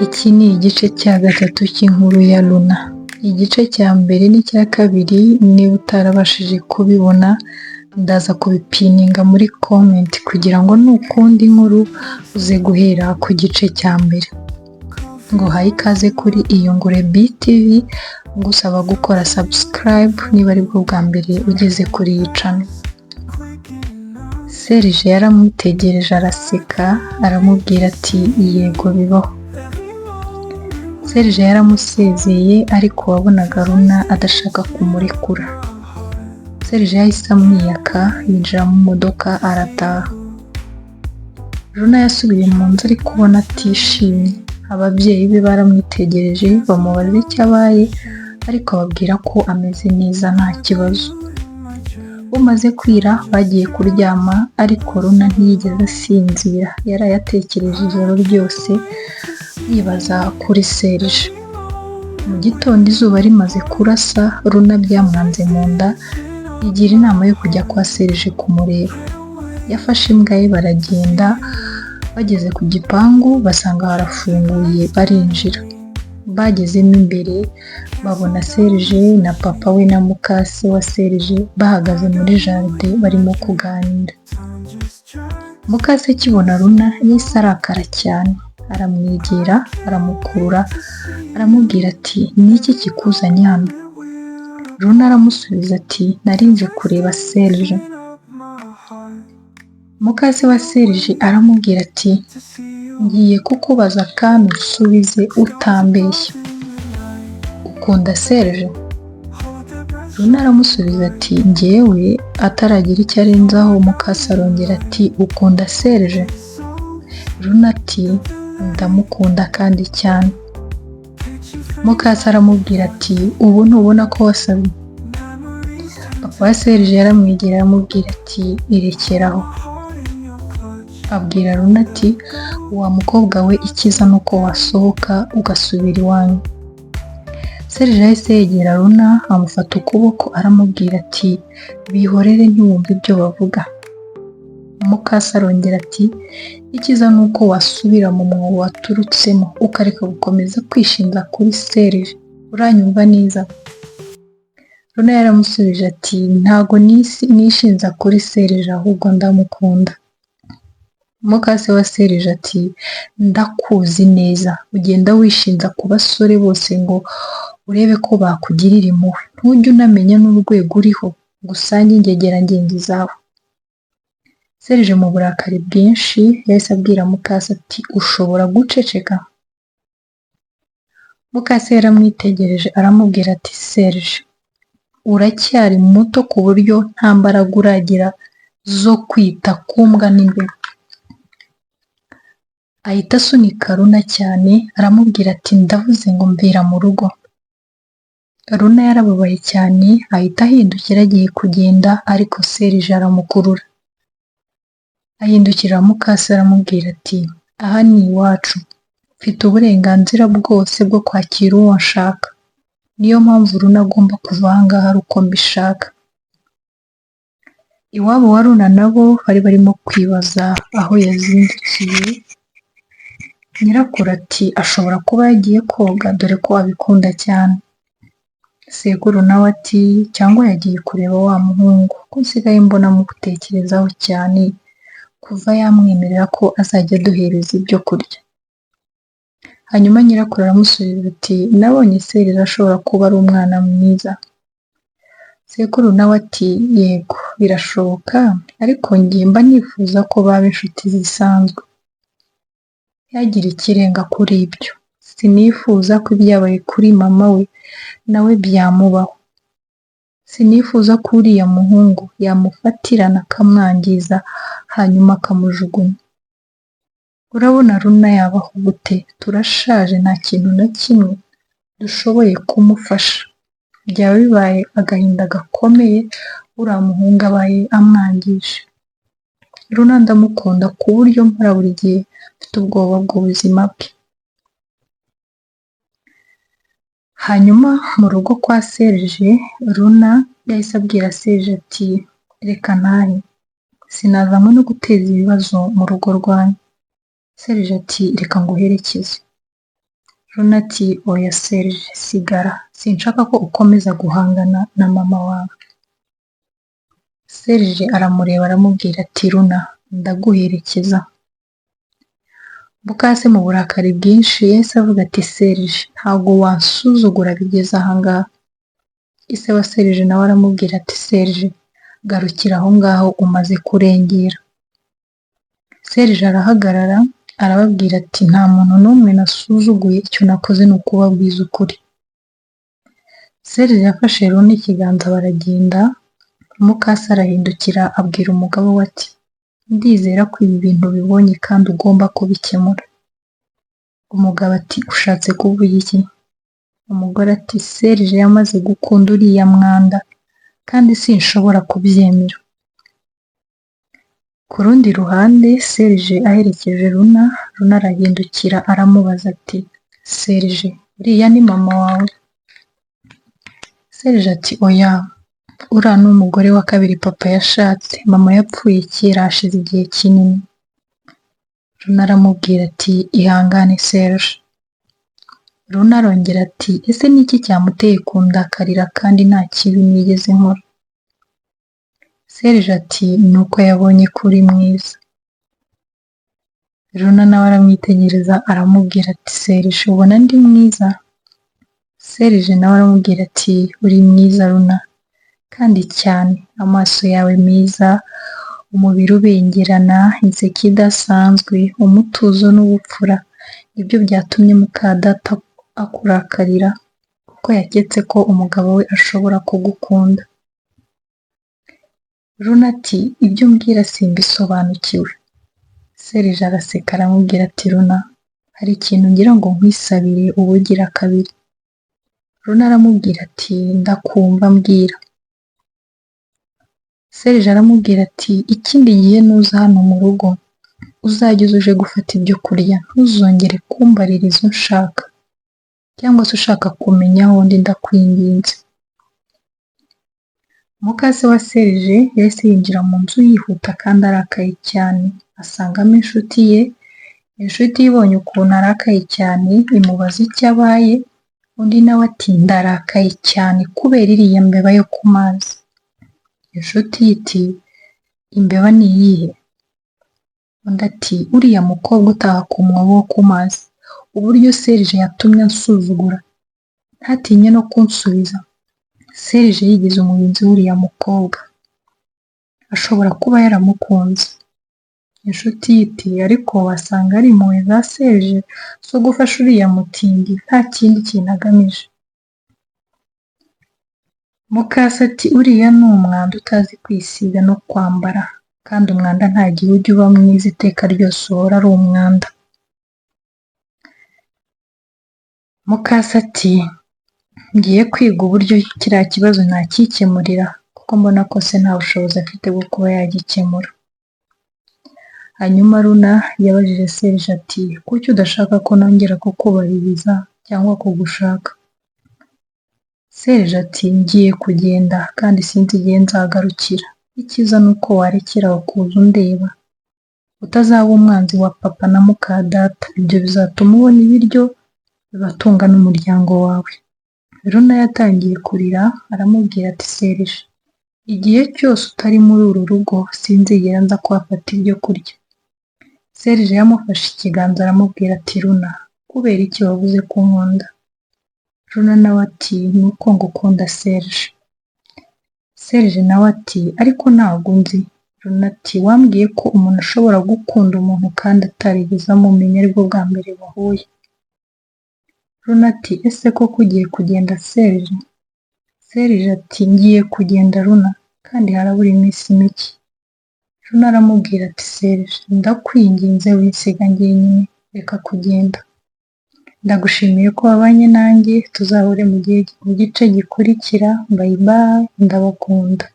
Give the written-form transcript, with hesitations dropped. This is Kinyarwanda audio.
Iki ni igice cya gatatu cy'inkuru ya Luna. Igice cya mbere n'icya kabiri niba utarabashije kubibona, ndaza kubipininga muri comment kugira ngo nukunda inkuru uze guhera ku gice cya mbere. Nguhaye ikaze kuri Iyungure BTV, ngusaba gukora subscribe niba aribwo bwa mbere ugeze kuri iyi channel. Serge yaramwitegereje araseka, aramubwira ati: "Yego, bibaho." Serge yaramusezeye, ariko wabonaga Luna adashaka kumurekura. Serge yahise amwiyaka, yinjira mu modoka arataha. Luna yasubiye mu nzu ari kubona atishimye. Ababyeyi be baramwitegereje bamubaza icyo abaye, ariko ababwira ko ameze neza, nta kibazo. Bumaze kwira bagiye kuryama, ariko Luna ntiyigeze asinzira. Yaraye atekereje ijoro ryose, yibaza kuri Serge. Mu gitondo izuba rimaze kurasa, Luna byamwanze mu nda, yigira inama yo kujya kwa Serge kumureba. Yafashe imbwa ye baragenda, bageze ku gipangu basanga harafunguye, barinjira. Bagezemo imbere babona Serge na papa we na mukase wa Serge bahagaze muri jardin barimo kuganira. Mukase akibona Luna yahise arakara cyane, aramwegera, aramukurura, aramubwira ati: "Ni iki kikuzanye hano?" Luna aramusubiza ati: "Narinje kureba Serge." Mukase wa Serge aramubwira ati: "Ngiye kukubaza kandi usubize utambeshya. Ukunda Serge?" Luna aramusubiza ati: "Njyewe..." Ataragira icyo arenzaho, mukase arongera ati: "Ukunda Serge?" Luna ati: "Ndamukunda kandi cyane." Mukase aramubwira ati: "Ubu ntubona ko wasaze?" Papa wa Serge yaramwegera aramubwira ati: "Rekeraho." Abwira Luna ati: "Wa mukobwa we, icyiza ni uko wasohoka ugasubira iwanyu." Serge yahise yegera Luna, amufata ukuboko, aramubwira ati: "Bihorere, ntiwumve ibyo bavuga." Mukase arongera ati: "Icyiza ni uko wasubira mu mwobo waturutsemo, ukareka gukomeza kwishinja kuri Serge. Uranyumva neza?" Luna yaramusubije ati: "Ntago nishinja kuri Serge, ahubwo ndamukunda." Mukase wa Serge ati: "Ndakuzi neza, ugenda wishinja ku basore bose ngo urebe ko bakugirira impuhwe. Ntujya unamenya n'urwego uriho ngo usange ingegera ngenzi zawe." Serge mu burakari bwinshi yahise abwira mukase ati: "Ushobora guceceka?" Mukase yaramwitegereje aramubwira ati: "Serge, uracyari muto ku buryo nta mbaraga uragira zo kwita ku mbwa n'imbeba." Ahita asunika Luna cyane, aramubwira ati: "Ndavuze ngo mvira mu rugo." Luna yarababaye cyane, ahita ahindukira agiye kugenda, ariko Serge aramukurura. Ahindukirira mukase aramubwira ati: "Aha ni iwacu, mfite uburenganzira bwose bwo kwakira uwo nshaka. Niyo mpamvu Luna agomba kuva aha ngaha ari uko mbishaka." Iwabo wa Luna nabo bari barimo kwibaza aho yazindukiye. Nyirakuru ati: "Ashobora kuba yagiye koga, dore ko abikunda cyane." Sekuru nawe ati: "Cyangwa yagiye kureba wa muhungu, ko nsigaye mbona amutekerezaho cyane kuva yamwemerera ko azajya aduhereza ibyo kurya." Hanyuma nyirakuru aramusubiza ati: "Nabonye Serge ashobora kuba ari umwana mwiza." Sekuru nawe ati: "Yego, birashoboka, ariko njye mba nifuza ko baba inshuti zisanzwe. Ntihagire ikirenga kuri ibyo. Sinifuza ko ibyabaye kuri mama we nawe byamubaho. Sinifuza ko uriya muhungu yamufatirana akamwangiza, hanyuma akamujugunya. Urabona Luna yabaho gute? Turashaje, nta kintu na kimwe dushoboye kumufasha. Byaba bibaye agahinda gakomeye uriya muhungu abaye amwangije. Luna ndamukunda ku buryo mpora buri gihe mfite ubwoba bw'ubuzima bwe." Hanyuma mu rugo kwa Serge, Luna yahise abwira Serge ati: "Reka ntahe, sinazanywe no guteza ibibazo mu rugo rwanyu." Serge ati: "Reka nguherekeze." Luna ati: "Oya Serge, sigara, sinshaka ko ukomeza guhangana na mama wawe." Serge aramureba aramubwira ati: "Luna, ndaguherekeza." Mukase mu burakari bwinshi yahise avuga ati: "Serge, ntabwo wansuzugura bigeze ahangaha." Ise wa Serge nawe aramubwira ati: "Serge, garukira aho ngaho, umaze kurengera." Serge arahagarara arababwira ati: "Nta muntu n'umwe nasuzuguye, icyo nakoze ni ukubabwiza ukuri." Serge yafashe Luna ikiganza baragenda, mukase arahindukira abwira umugabo we ati: "Ndizera ko ibi bintu ubibonye kandi ugomba kubikemura." Umugabo ati: "Ushatse kuvuga iki?" Umugore ati: "Serge yamaze gukunda uriya mwanda kandi sinshobora kubyemera." Ku rundi ruhande, Serge aherekeje Luna, Luna arahindukira aramubaza ati: "Serge, uriya ni mama wawe?" Serge ati: "Oya, uriya ni umugore wa kabiri papa yashatse, mama yapfuye kera hashize igihe kinini." Luna aramubwira ati: "Ihangane Serge." Luna arongera ati: "Ese ni iki cyamuteye kundakarira kandi nta kibi nigeze nkora?" Serge ati: "Ni uko yabonye ko uri mwiza." Luna nawe aramwitegereza aramubwira ati: "Serge, ubona ndi mwiza?" Serge nawe aramubwira ati: "Uri mwiza Luna, kandi cyane, amaso yawe meza, umubiri ubengerana, inseko idasanzwe, umutuzo n'ubupfura, nibyo byatumye mukadata akurakarira kuko yaketse ko umugabo we ashobora kugukunda." Luna ati: "Ibyo umbwira simbisobanukiwe." Serge araseka aramubwira ati: "Luna, hari ikintu ngira ngo nkwisabire ubugira kabiri." Luna aramubwira ati: "Ndakumva, mbwira." Serge aramubwira ati: "Ikindi gihe nuza hano mu rugo uzajye uza uje gufata ibyo kurya, ntuzongere kumbaririza unshaka cyangwa se ushaka kumenya aho ndi, ndakwinginze." Mukase wa Serge yahise yinjira mu nzu yihuta kandi arakaye cyane, asangamo inshuti ye. Inshuti ye ibonye ukuntu arakaye cyane imubaza icyo abaye, undi nawe ati: "Ndarakaye cyane kubera iriya mbeba yo ku mazi." Inshuti ye iti: "Imbeba ni iyihe?" Undi ati: "Uriya mukobwa utaha ku mwobo wo ku mazi, uburyo Serge yatumye ansuzugura, ntatinye no kunsubiza. Serge yigize umurinzi w'uriya mukobwa, ashobora kuba yaramukunze." Inshuti ye iti: "Ariko wasanga ari impuhwe za Serge zo gufasha uriya mutindi, nta kindi kintu agamije." Mukase ati: "Uriya ni umwanda utazi kwisiga no kwambara, kandi umwanda nta gihe ujya uba mwiza, iteka ryose uhora ari umwanda." Mukase ati: "Ngiye kwiga uburyo kiriya kibazo nakikemurira kuko mbona ko se nta bushobozi afite bwo kuba yagikemura." Hanyuma Luna yabajije Serge ati: "Kuki udashaka ko nongera kukubaririza cyangwa kugushaka?" Serge ati: "Ngiye kugenda kandi sinzi igihe nzagarukira. Icyiza ni uko warekera aho kuza undeba, utazaba umwanzi wa papa na mukadata, ibyo bizatuma ubona ibiryo bibatunga n'umuryango wawe." Luna yatangiye kurira aramubwira ati: "Serge, igihe cyose utari muri uru rugo sinzigera nza kuhafata ibyo kurya." Serge yamufashe ikiganza aramubwira ati: "Luna, kubera iki wavuze ko unkunda?" Luna nawe ati: "Ni uko ngukunda Serge." Serge nawe ati: "Ariko ntabwo unzi." Luna ati: "Wambwiye ko umuntu ashobora gukunda umuntu kandi atarigeze amumenya, aribwo bwa mbere bahuye." Luna ati: "Ese koko ugiye kugenda Serge?" Serge ati: "Ngiye kugenda Luna, kandi harabura iminsi mike." Luna aramubwira ati: "Serge, ndakwinginze winsiga njyenyine, reka kugenda. Ndagushimiye ko wabanye nanjye, tuzahure mu gice gikurikira, bye bye, ndabakunda."